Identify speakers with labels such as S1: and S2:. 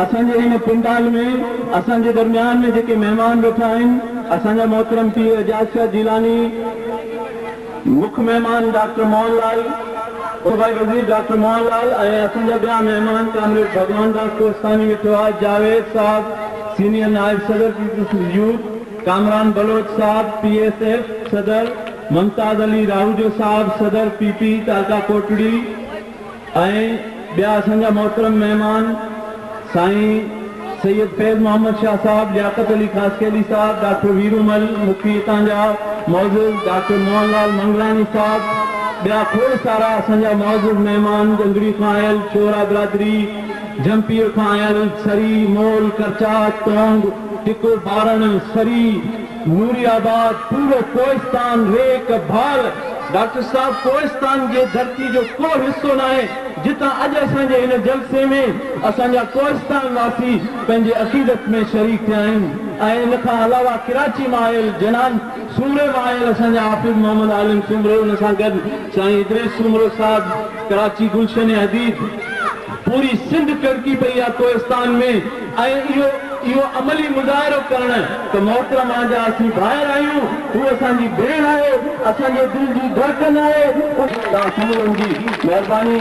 S1: اسان جي هن پنڊال ۾ اسان جي درميان ۾ جيڪي مهمان ويٺا آهن، اسان جا محترم پير اعجاز شاهه جيلاني، مک مهمان ڊاڪٽر موهن لال، صوبائي وزير ڊاڪٽر موهن لال ۽ اسان جا ٻيا مهمان ڪامريڊ ڀڳوان داس ڪوهستاني ويٺو آهي، جاويد صاحب سينيئر نائب صدر پيپلز يوٿ، ڪامران بلوچ صاحب پي ايس ايف صدر، ممتاز علي راهوجو صاحب صدر پي پي تعلقه ڪوٽڙي، ۽ ٻيا اسان جا محترم مهمان سائين سيد فيض محمد شاهه صاحب، لياقت علي خاصخيلي صاحب، ڊاڪٽر ويرو مل مکي هتان جا معزز، ڊاڪٽر موهن لال منگلاڻي صاحب، ٻيا کوڙ سارا اسان جا معزز مهمان جنگڙي کان آيل، شورا برادري، جهمپير کان آيل، سري، مول، ڪرچات، تونگ، ٽڪو، بارڻ، سري، نوري آباد، پورو ڪوهستان، ريڪ، ڀال، ڊاڪٽر صاحب ڪوهستان جي ڌرتي جو ڪو حصو ناهي جتان اڄ اسان جي هن جلسي ۾ اسان جا ڪوهستان واسي پنهنجي عقيدت ۾ شريڪ ٿيا آهن ۽ ان کان علاوه ڪراچي مان آيل جنان سومري مان آيل اسان جا حافظ محمد عالم سومرو ان سان گڏ سائين ادريس سومرو صاحب ڪراچي گلشن حديد پوري سنڌ ڪڙڪي پئي آ ڪوهستان ۾ ۽ اهو اهو عملي مظاهرو ڪرڻ ته محترمه جا اسين ڀائر آهيون، هو اسان جي ڀيڻ آهي، اسان جي دل جي ڌڙڪن آهي. توهان سمورن جي مهرباني.